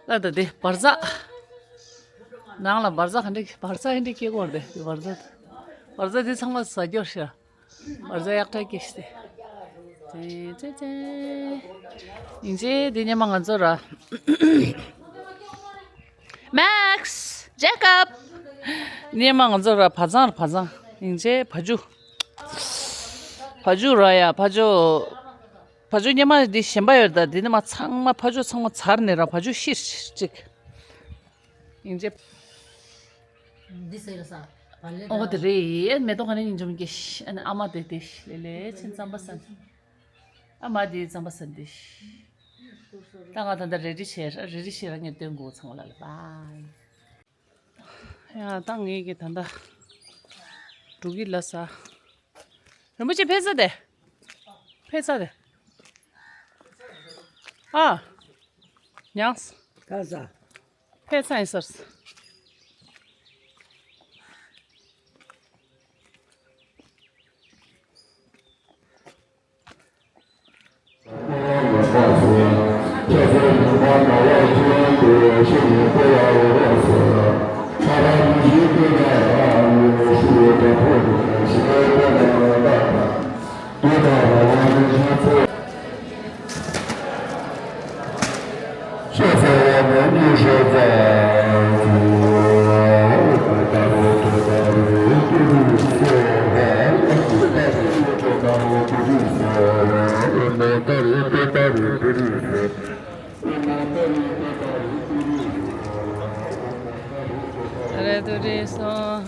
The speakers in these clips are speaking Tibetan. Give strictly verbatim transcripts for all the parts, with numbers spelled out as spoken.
ལ་ད་དེ་བར་ཛག་ནང་ལ་བར་ཛག་ག་འདྲ་བར་ཛག་ཨེ་འདྲ་སྐྱེ་གོ་རེད། དེ་བར་ཛག་བར་ཛག་དེ་ཚང་མ་ཟ་རྒྱུ་ཤ། བར་ཛག་ཡག་ཏྲ་སྐྱེ་ཤི་དེ། ཅེ་ཅེ་ཅེ། ཡིན་ཅེ་དེ་ཉི་མ་ང་ཚོ་ར། མེག་སི། ཇེ་ཀབ། ཉི་མ་ང་ཚོ་ར་བ་ཚང་ར་བ་ཚང་། ཡིན་ཅེ་བ་ཇུ། བ་ཇུ་ར་ཡ་བ་ཇུ། བ་ཇུ་སྙེ་མ་འདི་གཞན་པ་ཡོད་ད། འདི་ནི་མ་ཚང་མ་བ་ཇུ་ཚང་མ་ཚར་ནས་ར་བ་ཇུ་ཤིར་ཤིར་ཅིག་ཡིན་ཅེ། འདི་ཟེར་ས་བ་ལེ་ཨོ་དེ་རེད། མེ་ཏོག་ག་ནས་ཡིན་འཇོམས་ཀྱི་ཤ། ཨ་ནི་ཨ་མ་དེ་དེ་ལེ་ལེ་ཆེན་རྩམ་པ་ཟ་ནི། ཨ་མ་དེ་རྩམ་པ་ཟ་ནི་དེ། ད་ང་ད་ལྟ་རེ་ཌི་བྱས་རེ་ཌི་བྱས་ར་ངས་སྟོན་དགོས་ཚང་མ་ལ་ལ་བ། ཡ་ད་ངས་ཀྱི་ད་ལྟ་འགྲོ་གི་ལ་ས། རིན་པོ་ཆེ་ཕེབས་ས་དེ། ཕེབས་ས་དེ། ཨ། ཉངས། ད་ས། ཕེབས་ས་ཡིན་ཟེར། རེ་ཏུ་རེ་སོ་ཧ།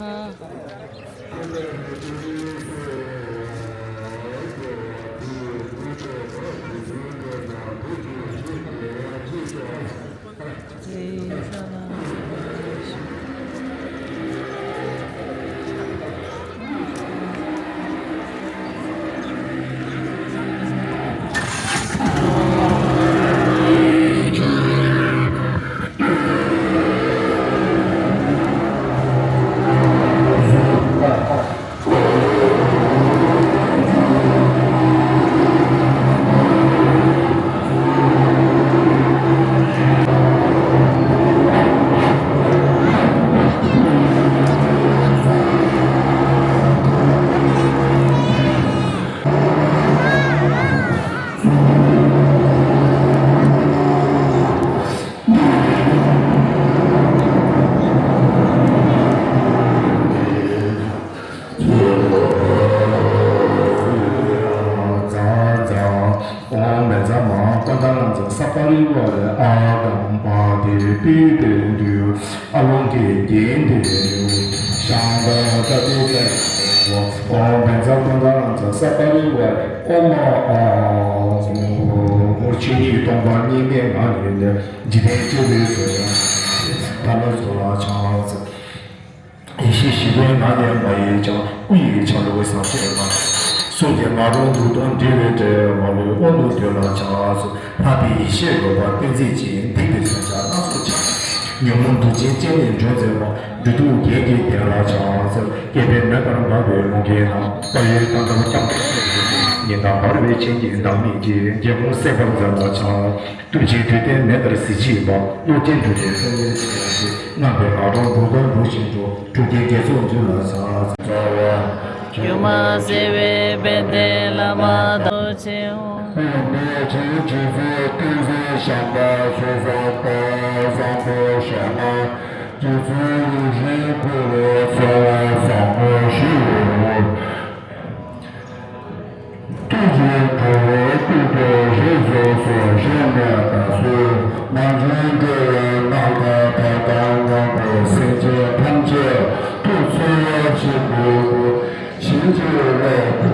ཨོཾ་བཛྲ་མ་ཀོ་ཏ་ལན་ཙ་ས་པ་རི་ཝ་རེ་ཨ་དམ་པ་དེ་པི་ཏེ་དུ་ཨ་ལོང་གི་རྒྱན་དེ་ཤང་ཏ་ཏ་ཏི་ཏ། ཨོཾ་བཛྲ་ཀོ་ཏ་ལན་ཙ་ས་པ་རི་ཝ་རེ་ཨོཾ་ཨཱཿཧཱུྃ། ཆོས་ཉིད་སྟོང་པ་ཉིད་མེད་ངང་ལས་འདས། འཇིག་རྟེན་སྤྱི་བོའི་ཚོགས་ཐ་མལ་ཚོགས་ལ་ཕྱག་འཚལ། ཡེ་ཤེས་ཞི་བའི་ངང་ལས་མ་ཡལ་ཀྱང་། སྐུ་ཡི་ཆ་ལུགས་བཟང་སྤྱོད་ལ། གསུང་གི་ང་རོ་འདུ་དང་འབྲེལ་བའི་འབྲེལ་བ་ལུས་དབང་དུ་འདོད་ལ་ཕྱག་འཚལ། ལྷག་པའི་ཡེ་ཤེས་རོལ་པ་གཏེར་མཛོད་ཅན། སྡིག་པའི་མཚོན་ཆ་སྣ་ཚོགས་འཆང་། ཉོན་མོངས་དུག་ཅན་སྤྱན་ནས་འཇོམས་མཛད་པ། སྒྲོ་འདོགས་བརྒྱད་ཀྱི་གདན་ལ་ཕྱག་འཚལ། སྐྱེ་འཕེལ་མེ་ལྟར་འབར་བའི་ལུང་བསྟན་ན། བག་ཡོད་གཏན་དག་སྐྱབས་དང་བཅས་པའི། ཉི་ཟླ་འབར་བའི་སྤྱན་གྱིས་བདག་ཉིད་ཀྱི། དགེ་སློང་སད་པར་མཛད་ལ་ཕྱག། ཐུགས་རྗེའི་འདུས་རྟེན་མེ་ལྟར་གཟི་བརྗིད་པ། བློ་ཅན་འགྲོ་དོན་སེམས་དཔའི་ཚོགས་ཀྱིས། བསྔགས་པའི་ངག་སྒྲོ་འབྲུག་ལྟར་འབུམ་བཞིན་འགྲོ། འབྲུག་རྒྱལ་དགེ་ཚོགས་འདུས་ལ་ཕྱག་འཚལ། སྒྱུ་མ་བྱེ་བའི་དཔལ་ལྡན་བླ་མ་དང་། ཆེན་པོ། ཐུགས་རྗེའི་འགྲོ་བའི་ཀུན་ཏུ་རིགས་སོ་སོ་གཞན་མེད་པ་སོགས། ངན་སོང་འགྲོ་བའི་སྣང་གར་བབས་དང་མྱོང་བའི་སེམས་ཅན་ཐམས་ཅད་ཐུགས་འཚེ་བ་ཞིག་དགོས་ཏེ། བྱིན་གྱིས་བརླབ་ཏུ།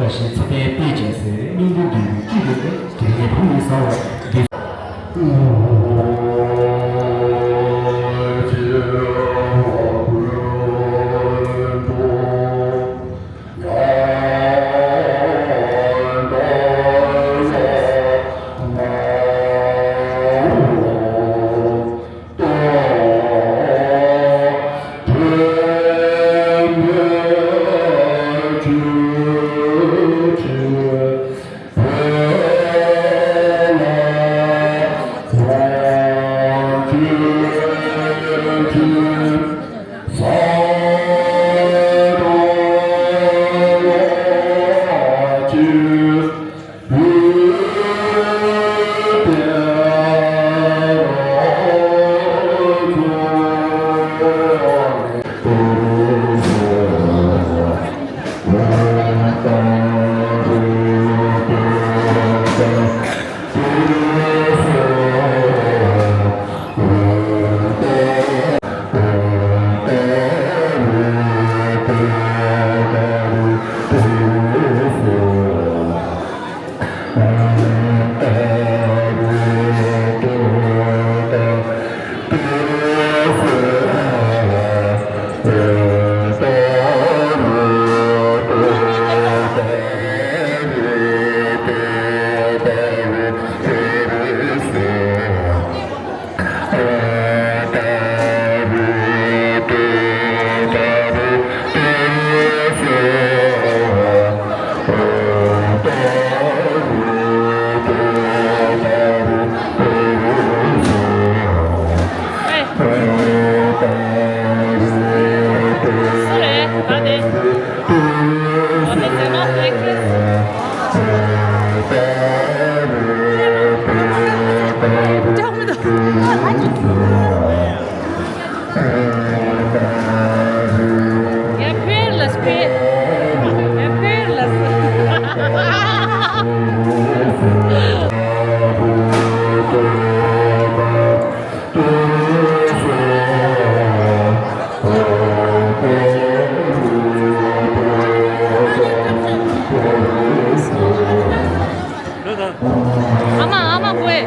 བཀྲ་ཤིས་ཚེ་བརྟན་པད་ཅན་ཟེར། སྙིང་དུ་འདོད་པའི་སྤྱི་དེ་ནི་དེ་ནས་བུ་ཡིས་བཟའ་བར་འདོད། ཡ་ཕེར་ལ་ཕེར། ཡ་ཕེར་ལ། ཨ་མ་ཨ་མ་བུ།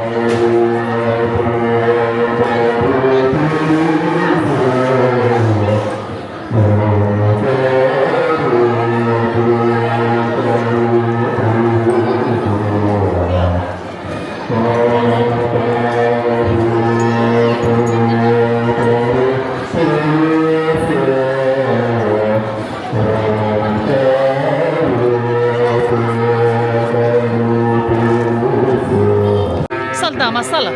སལ་དང་མ་སལ།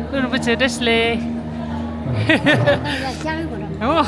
ཀུན་རིན་པོ་ཆེ་བཀྲ་ཤིས་བདེ་ལེགས། ཨོ།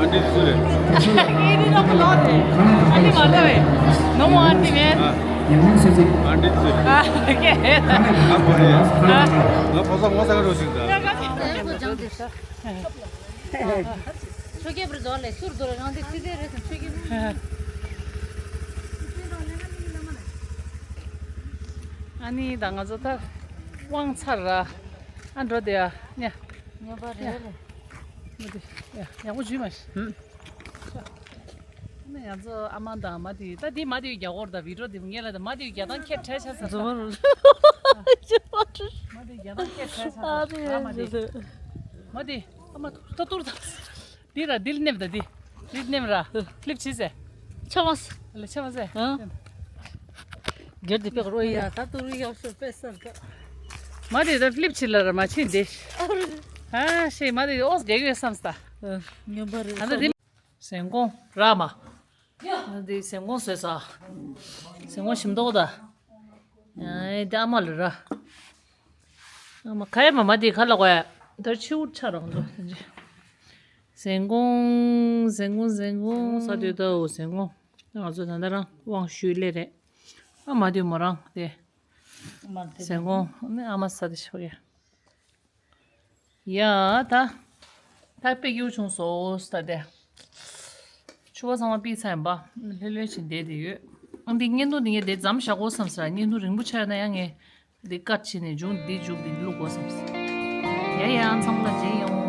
ཨ་འདི་སུ་རེད། ཨ་འདི་མ་རེད་བས། No more auntie man. ཨ་འདི་སུ་རེད། ཨ་ཀེ། ཨ་བོ་རེད། ཨ་ང་ཕོ་གསར་ངོ་ཚ་ག་འགྲོ་ཞིག་ད། ཆོས་རྒྱལ་པོར་འགྲོ་ལས་ཟུར་འགྲོ་ལས་རང་དེ་ཚུལ་དེ་རེད་ཟེར་ཆོས་རྒྱལ་པོ། ཨ་ནི་ད་ང་ཚོ་ད་དབང་ཚར་ར། ཨ་འགྲོ་དེ་ཨ་ཉ། ཉོ་པ་རེད་རེད། མ་དེ་ཡ་ཡག་པོ་བྱུས་མ་ཤི། ཨ་ནི་ང་ཚོ་ཨ་མ་དང་མ་དེ་ད་དེ་མ་དེ་རྒྱ་སྒོར་ད་བི་ཌིའོ་དེ་ངས་ལ་ད་མ་དེ་རྒྱ་དང་ཁྱད་བྲལ་ཆ་ས་ད། མ་དེ་རྒྱ་དང་ཁྱད་བྲལ་ཆ་ས་ད་མ་དེ། མ་དེ། ཨ་མ་ཏུར་ཏུར་ཏུར་ད། འདི་ར་འདིར་སྣེབས་ད་འདི། འདིར་སྣེབས་ར། ཕི་ལིབ་བྱེད་ཟེར། ཆ་མ་ཟེར། ལ་ཆ་མ་ཟེར། ཨ། སྒེར་འདི་པེ་རོ་ཡ། ད་ཏུ་རུ་ཡག་ཤོས་པེ་སར་ཀ། མ་དེ་ད་ཕི་ལིབ་བྱེད་ལ་ར་མ་ཕྱིན་འདི། ཨ་ཤེས་མ་དེ་ཨོ་རྒྱག་ཡོད་བསམ་སྟ། ངན་པ་རེད། ཨ་ད་འདི། ཟན་ཀོང་ར་མ། ཨ་འདི་ཟན་ཀོང་བཟོས་ས། ཟན་ཀོང་ཞིམ་མདོག་ད། ཨ་འདི་ཨ་མ་ལ་ར། ཨ་མ་ཁ་ཡ་མ་མ་དེ་ཁ་ལ་གོ་ཡ། ད་ཕྱི་འུར་ཆ་རང་འགྲོ། ཟན་ཀོང་ཟན་ཀོང་ཟན་ཀོང་ཟ་དུས་ད་འོ་ཟན་ཀོང་། ང་ཚོ་ད་ལྟ་རང་དབང་ཞུས་ལེ་རེད། ཨ་མ་དུས་མོ་རང་དེ་ཟན་ཀོང་ནི་ཨ་མ་ཟ་དེ་ཤོག་ཡ། ཡ་ད་ད་དཔེ་སྐྱིད་པོ་བྱུང་སོང་ད་དེ། ཕྱུ་པ་ཚང་མ་ཕུད་ཚར་ཡིན་པ། ལྷོད་ལྷོད་བྱས་བསྡད་དེ་ཡོད། ཨ་འདི་བརྙན་ཐུང་འདི་ངས་དེ་མཚམས་བཞག་དགོས་བསམ་ཟེར། བརྙན་ཐུང་རིང་པོ་ཆགས་ན་ཡང་ངས། འདི་ཀཊ་བྱས་ནས་མཇུག་འདི་མཇུག་འདི་བླུག་དགོས་བསམ། ཡ་ཡ་ཚང་མ་ལ་མཇལ་ཡོང་།